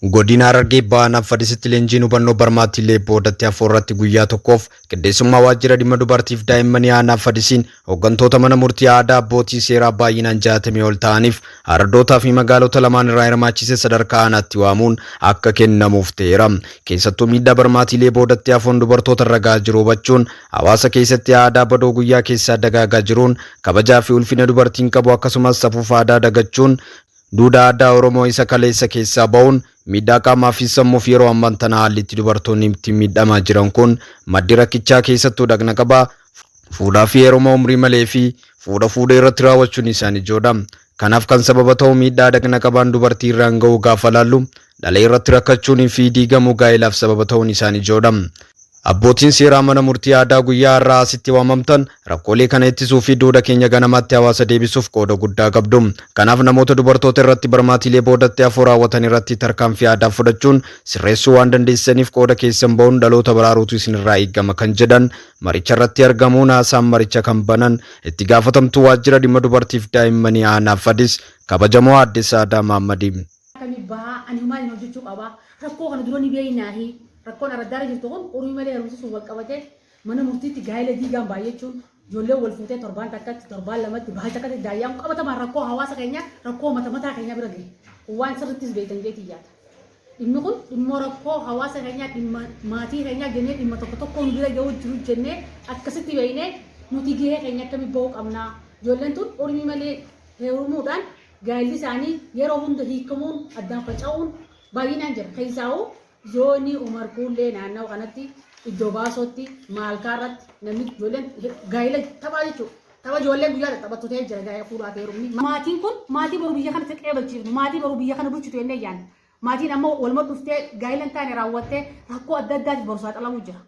Godina Harargee Bahaa Naffadisitti leenjiin hubannoo barmaatiilee boodatti hafoo irratti guyyaa tokkoof qindeessummaa waajjira dhimma dubartiif daa'immanii aanaa Fadisiin hooggantoota mana murtii aadaa abbootii seeraa baay'inaan 60 ol ta'aniif araddootaa fi magaalota lamaan irraa hirmaachise sadarkaa aanaatti waamuun akka kennamuuf ta'eera. Keessattuu miidhaa barmaatiilee boodatti hafoon dubartoota irra gahaa jiru hubachuun hawaasa keessatti aadaa badoo guyyaa keessaa dagaagaa jiruun kabajaa fi ulfina dubartiin qabu akkasumas safuuf aadaa dagachuun duudhaa aadaa Oromoo isa kaleessa keessaa ba'uun miidhaa qaamaa fi sammuuf yeroo ammaan tana haalli itti dubartoonni itti miidhamaa jiran kun maddi rakkichaa keessattuu dhaqna qabaa, fuudhaa fi heeruma umrii malee fi fuudha fuudha irratti raawwachuun isaan ijoodha. Kanaaf kan sababa ta'u miidhaa dhaqna qabaan dubartii irraan ga'u gaafa laallu dhala irratti rakkachuunii fi diigamuu gaa'ilaaf sababa ta'uun isaan ijoodha. Abbootiin seeraa mana murtii aadaa guyyaa har'aa asitti waamamtan rakkoolee kana ittisuu fi duudha keenya ganamaatti hawaasa deebisuuf qooda guddaa qabdu. Kanaaf namoota dubartoota irratti barmaatiilee boodatti hafoo raawwatan irratti tarkaanfii aadaa fudhachuun sirreessuu waan dandeessaniif qooda keessan ba'uun dhaloota baraaruutu isinirraa eegama kan jedhan maricha irratti argamuun haasaan maricha kan banan itti gaafatamtuu waajjira dhimma dubartiif daa'immanii aanaa Fadis kabajamoo aadde Saadaa Mahammadii. Akkamii bahaa ani maaliin hojjechuu qabaa rakkoo kana dura ni beeknaahi rakkoon araddaara jirtu kun umrii malee heerumsiisuun wal qabatee mana murtiitti gaa'ela diigaan baay'achuun ijoolleen wal fuutee torbaan takkatti torbaan lamatti baha takkatti daayyaan qabatamaan rakkoo hawaasa keenyaa rakkoo mata mataa keenyaa bira gahe kun waan sirrittis beektan jeetii yaada. Dhimmi kun dhimma rakkoo hawaasa keenyaa dhimma maatii keenyaa jennee dhimma tokko tokkoon bira gahuu jiru jennee akkasitti beeknee nuti gahee keenya akkamii bahuu qabnaa. Ijoolleen tun umrii malee heerumuudhaan gaa'elli isaanii yeroo hunda hiikamuun addaan faca'uun baay'inaan jira. Keessaa'uu zoonii Umar Kuullee naannawa kanatti iddoo baasootti maalkaa irratti namni ijoolleen gaa'ela taphaa jechuudha. Tapha ijoolleen guyyaa taphattu ta'ee jira gaa'ela fuudhaa fi heerumni. Maatiin kun maatii boru biyya kana qeebalchiifnu maatii boru biyya kana bulchitu jennee yaadna. Maatiin ammoo waluma dhuftee gaa'ela hin taane raawwattee rakkoo adda addaatiif boru saaxilamuu jira.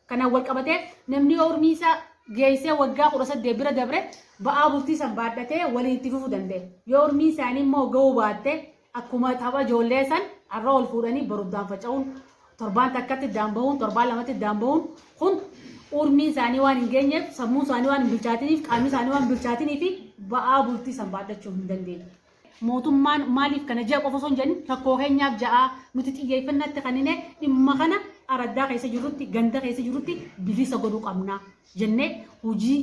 Kanaan wal qabatee namni yoo umrii isaa geessee waggaa 18 bira dabre ba'aa bultii san baadhatee waliin itti fufuu danda'e. Yoo umrii isaanii immoo ga'uu baatte akkuma tapha ijoollee san har'a ol fuudhanii boru addaan faca'uun torbaan takkatti addaan bahuun torbaan lamatti addaan bahuun kun umriin isaanii waan hin geenyeef sammuun isaanii waan hin bilchaatiniif qaamni isaanii waan hin bilchaatiniif ba'aa bultii san baadhachuu hin dandeenye. Mootummaan maaliif kana ja'a qofa osoo hin jedhin rakkoo keenyaaf ja'a nuti xiyyeeffannaatti kanine dhimma kana araddaa keessa jirrutti ganda keessa jirrutti bilisa godhuu qabna jennee hojii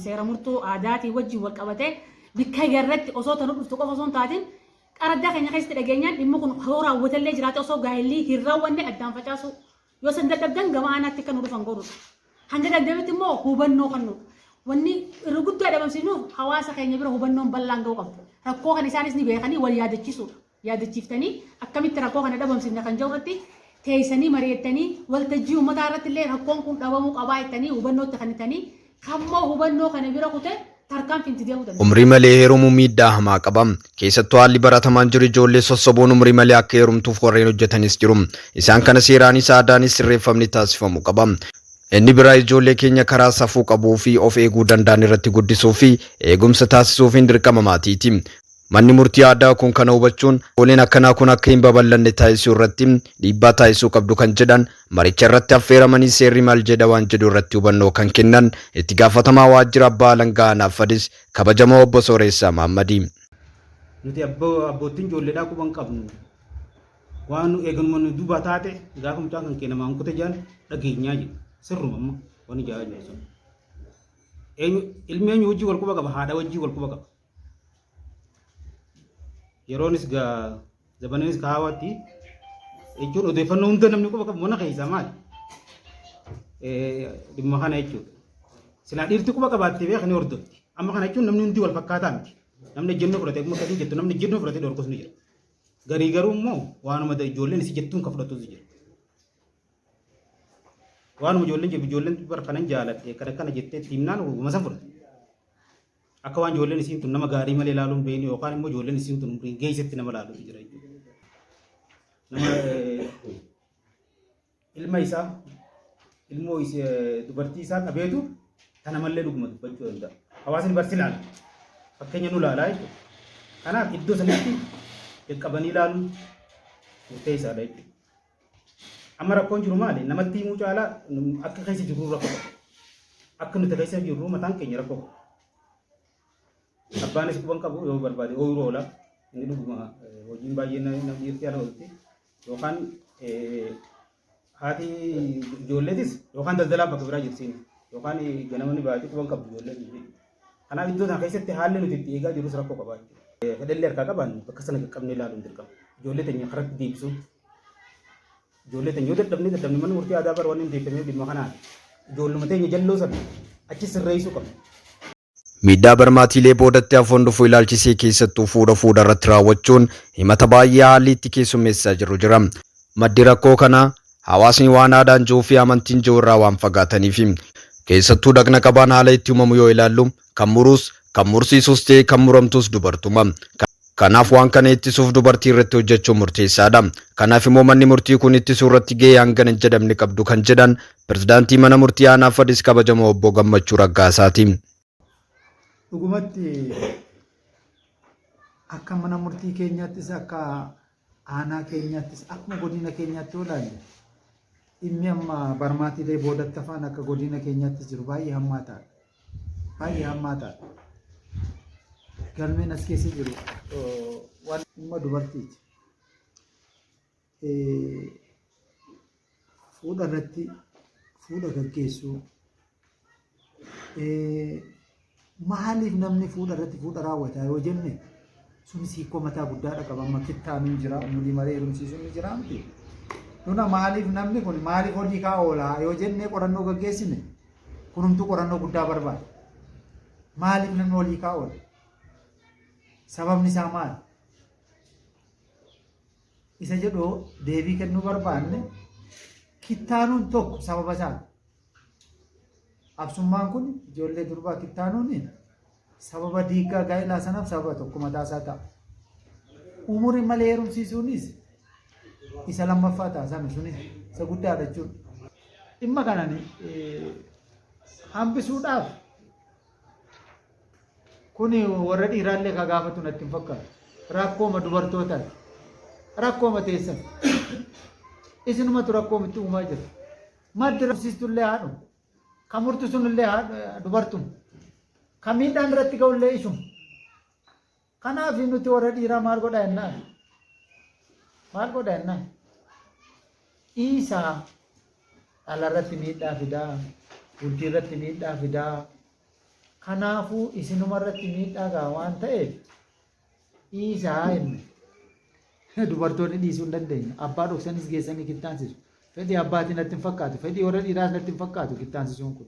seera murtoo aadaatiin wajjin wal qabatee bikka garratti osoo tanu dhuftu qofa osoo hin taatin araddaa keenya keessatti dhageenyaan dhimmi kun yoo raawwatellee jiraate osoo gaa'elli hin raawwanne addaan facaasuu yoo san dadhabdan gama aanaatti akka nu dhufan godhuudha. Hanga danda'ametti immoo hubannoo kennuudha. Wanni irra guddaa dhabamsiifnuuf hawaasa keenya bira hubannoon bal'aan ga'uu qabdi. Rakkoo kana isaanis ni beekanii wal yaadachiisuudha. Yaadachiiftanii akkamitti rakkoo kana dhabamsiifna kan jedhu irratti teessanii mari'attanii waltajjii uummataa irratti illee rakkoon kun dhabamuu qabaa jettanii hubannootti kennitanii kammoo hubannoo kana bira kute tarkaanfii itti deemuu danda'a. Umrii malee heerumuun miidhaa hamaa qaba. Keessattuu haalli baratamaan jiru ijoollee sossobuun umrii malee akka heerumtuuf warreen hojjetanis jiru. Isaan kana seeraanis aadaanis sirreeffamni taasifamu qaba. Inni biraa ijoollee keenya karaa safuu qabuu fi of eeguu danda'an irratti guddisuu fi eegumsa taasisuufiin dirqama maatiiti. Manni murtii aadaa kun kana hubachuun rakkooleen akkanaa kun akka hin babal'anne taasisuu irratti dhiibbaa taasisuu qabdu kan jedhan maricha irratti affeeramanii seerri maal jedha waan jedhu irratti hubannoo kan kennan itti gaafatamaa waajjira abbaa alangaa aanaa Fadis kabajamoo obbo Sooreessaa Mahammadii. Nuti abboottiin ijoolleedhaa quba hin qabnu. Waan nu eeganuma nu duuba taate gaafa mucaan kan kee namaan kute jaan dhageenyaa jedhu. Sirruma amma wanni jaa jiru sun. Eenyu ilmi eenyu wajjin wal quba qaba haadha wajjin wal quba qaba. Yeroonis gaa zabaninis kaawaatti jechuun odeeffannoo hunda namni quba qabu mana keessaa maali? Dhimma kana jechuudha. Silaa dhiirti quba qabaattee beeka ni hordofti. Amma kana jechuun namni hundi wal fakkaataa miti. Namni ejjennoo fudhate akkuma akkasiin jettu namni ejjennoo fudhate dhorkus ni jira. Garii garuu immoo waanuma ijoolleen isi jettuun kan fudhatus jira. Waanuma ijoolleen jettu ijoolleen bar kanan jaaladhe kana kana jettee itti himnaan uma san fudhate. Akka waan ijoolleen isiin tun nama gaarii malee ilaaluun beekne yookaan immoo ijoolleen isiin tun umriin geessetti nama ilaaluutu jira jechuudha. Nama ilma isaa ilmoo dubartii isaa qabeetu tana mallee dhuguma dubbachuu danda'a. Hawaasni barsi ilaala. Fakkeenya nu ilaalaa jechuudha. Kanaaf iddoo sanitti qaqqabanii ilaaluun murteessaadha jechuudha. Amma rakkoon jiru maali? Namatti himuu caalaa akka keessa jirru rakkoo qaba. Akka nuti keessa jirru mataan keenya rakkoo qaba. Abbaanis quban qabu yoo barbaade ooyiruu oola. Inni dhuguma hojiin baay'een nama dhiirti ala oolti yookaan haati ijoolleetis yookaan daldalaaf bakka biraa jirtiin yookaan ganama ni baati quban qabdu ijoolleen. Kanaaf iddoo sana keessatti haalli nuti itti eegaa jirrus rakkoo qaba jechuudha. Fedhallee harkaa qaban bakka sana qaqqabnee ilaaluun dirqama. Ijoollee teenya karatti deebisuun ijoollee teenya yoo dadhabnee dadhabne manni murtii aadaa bara wanni hin deeffamee dhimma kanaa ijoolluma teenya jalloo sana achi sirreessuu qabna. Miidhaa barmaatiilee boodatti hafoon dhufu ilaalchisee keessattuu fuudha fuudha irratti raawwachuun himata baay'ee haalli itti keessummeessaa jirru jira. Maddi rakkoo kanaa hawaasni waan aadaan jiru fi amantiin jiru irraa waan fagaataniifi. Keessattuu dhaqna qabaan haala itti uumamu yoo ilaallu kan muruus, kan mursiisus ta'e kan muramtus dubartuma. Kanaaf waan kana ittisuuf dubartii irratti hojjechuun murteessaadha. Kanaaf immoo manni murtii kun ittisuu irratti gahee hangana hin jedhamne qabdu kan jedhan Pirezidaantii Mana Murtii Aanaa Fadis Kabajamoo Obbo Gammachuu Raggaasaati. Dhugumatti akka mana murtii keenyaattis akka aanaa keenyaattis akkuma godina keenyaatti yoo ilaalle dhimmi amma barmaatiilee boodatti hafaan akka godina keenyaattis jiru baay'ee hammaataadha. Baay'ee hammaataadha. Galmeen as keessa jiru waan dhimma dubartiiti. Fuudha irratti fuudha gaggeessuu maaliif namni fuudha irratti fuudha raawwata yoo jenne sunis hiikoo mataa guddaadha qaba. Amma kittaanuun jira, umurii malee heerumsiisuun ni jira miti. Nuna maaliif namni kun maaliif hojii kaa oolaa yoo jennee qorannoo gaggeessine kunumtuu qorannoo guddaa barbaada. Maaliif namni hojii kaa oola? Sababni isaa maali? Isa jedhu deebii kennuu barbaanne kittaanuun tokko sababa isaati. Absummaan kun ijoollee durbaa kittaanuun sababa diiggaa gaa'elaa sanaaf sababa tokko mataa isaa ta'a. Umurii malee heerumsiisuunis isa lammaffaa ta'a sana sunis isa guddaadha jechuudha. Dhimma kanan hambisuudhaaf Kuni warra dhiiraallee ka gaafatu natti hin fakkaatu. Rakkooma dubartootaati. Rakkooma teessan. Isinumatu rakkoom itti uumaa jira. Maddi rakkisiistullee haadhuma. Ka murtu sunillee dubartuma. Ka miidhaan irratti ga'ullee ishuma. Kanaaf nuti warra dhiiraa maal godhaa jennaan? Maal godhaa jennaan? Dhiisaa dhala irratti miidhaa fidaa, bultii irratti miidhaa fidaa. Kanaafuu isinuma irratti miidhaa ga'a waan ta'eef dhiisaa jenne. Dubartoonni dhiisuu hin dandeenye. Abbaa dhoksanis geessanii kittaansisu. Fedhii abbaatii natti hin fakkaatu. Fedhii warra dhiiraas natti hin fakkaatu kittaansisuun kun.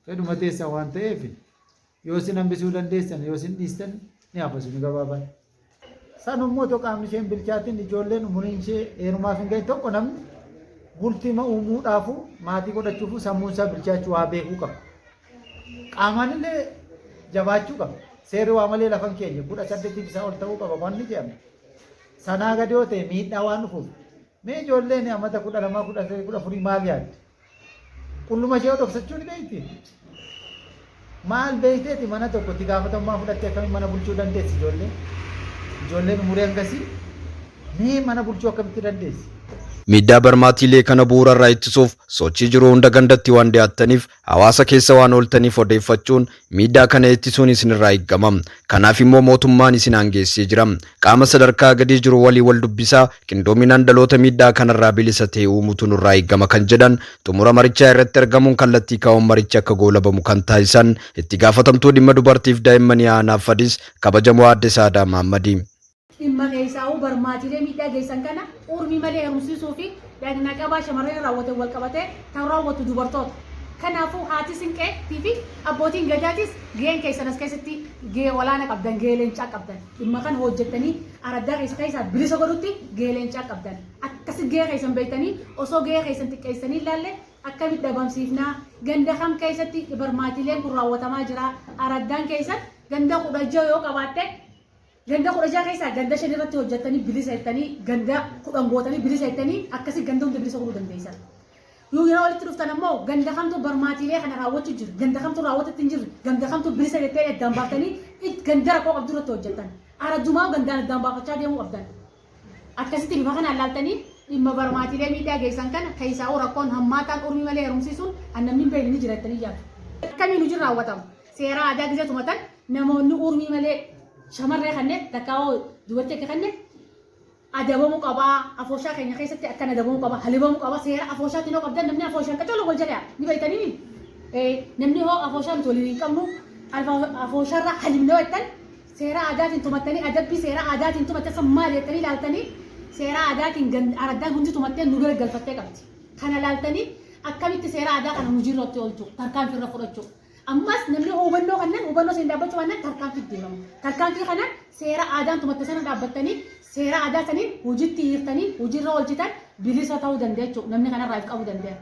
Fedhuma teessan waan ta'eef yoo isin hambisuu dandeessan yoo isin dhiistan ni hafa suni gabaabaan. Sanummoo otoo qaamni ishee hin bilchaatin ijoolleen umuriin ishee heerumaaf hin gahin tokko namni bultii uumuudhaafuu maatii godhachuufuu sammuun isaa bilchaachuu waa beekuu qaba. Qaamaan illee jabaachuu qaba. Seerri waa malee lafa hin keenye 18 isaa ol ta'uu qaba wanni jedhame. Sanaa gadi yoo ta'e miidhaa waan dhufuuf. Mee ijoolleen amata 12, 13, 14 maal yaaddi? Qulluma ishee dhoksachuu ni beekti. Maal beekteeti mana tokko itti gaafatamummaa fudhattee akkamiin mana bulchuu dandeessi ijoolleen? Ijoolleen umurii hangasii mee mana bulchuu akkamitti dandeessi? Miidhaa barmaatiilee kana bu'uurarraa ittisuuf sochii jiru hunda gandatti waan dhiyaattaniif hawaasa keessa waan ooltaniif odeeffachuun miidhaa kana ittisuun isinirraa eegama. Kanaaf immoo mootummaan isin aangeessee jira. Qaama sadarkaa gadii jiru walii wal dubbisaa qindoominaan dhaloota miidhaa kanarraa bilisa ta'e uumutu nurraa eegama kan jedhan xumura marichaa irratti argamuun kallattii kaa'uun marichi akka goolabamu kan taasisan itti gaafatamtuu dhimma dubartiif daa'immanii aanaa Fadis kabajamoo aadde Saadaa Mahaammadi. Dhimma keessaa'uu barmaatiilee miidhaa geessan kana urmii malee heerumsiisuu fi dhaqna qabaa shamarran raawwatan wal qabatee kan raawwatu dubartoota. Kanaafuu haati sinqee fi abbootiin gadaatis gaheen keessan as keessatti gahee olaanaa qabdan, gahee leencaa qabdan. Dhimma kana hojjettanii araddaa keessa keessaa bilisa godhutti gahee leencaa qabdan. Akkasi gahee keessan beektanii osoo gahee keessan xiqqeessanii ilaalle akkamitti dhabamsiifnaa, ganda kam keessatti barmaatiileen kun raawwatamaa jira, araddaan keessan ganda 16 yoo qabaatte ganda 16 keessaa ganda 5 irratti hojjettanii bilisa jettanii ganda 10 gootanii bilisa jettanii akkasi ganda hunda bilisa godhuu dandeessan. Yoo yeroo walitti dhuftan ammoo ganda kamtu barmaatiilee kana raawwachuu jira, ganda kamtu raawwatatti hin jirre, ganda kamtu bilisa jettee addaan baaftanii ganda rakkoo qabdu irratti hojjettan. Araddumaa gandaan addaan baafachaa deemuu qabdan. Akkasitti bifa kanaan laaltanii dhimma barmaatiilee miidhaa geessan kana keessaa'uu rakkoon hammaataan urmii malee heerumsiisuun an namni hin beekne ni jira jettanii yaadu. Akkamiin hojiin raawwatama? Seera aadaa gizee tumatan namoonni urmii malee shamarree kanneen takkaa'oo Dubartii akka kanne adabamuu qabaa. Afooshaa keenya keessatti akkan adabamuu qaba, halibamuu qaba. Seera afooshaatti noo qabdan, namni afooshaan qacoolo wal jalaa ni beektanii. Namni hoo afooshaa nuti waliin hin qabnu, afooshaarra halimnoo jettan, seera aadaatiin tumattanii, adabbii seera aadaatiin tumatte san maal jettanii ilaaltanii, seera aadaatiin araddaan hundi tumattee nu bira galfattee qabdi. Kana ilaaltanii akkamitti seera aadaa kana hojiirratti oolchuu, tarkaanfii irra fudhachuu. Ammas namni hubannoo kannan hubannoo isin dhaabbachuu kannan tarkaanfii deemamu. Tarkaanfii kanaan seera aadaan tumatte sana dhaabbattanii, seera aadaa saniin hojiitti hiirtanii hojiirra oolchitan, bilisa ta'uu danda'a jechuudha. Namni kanarraa if qabuu danda'a.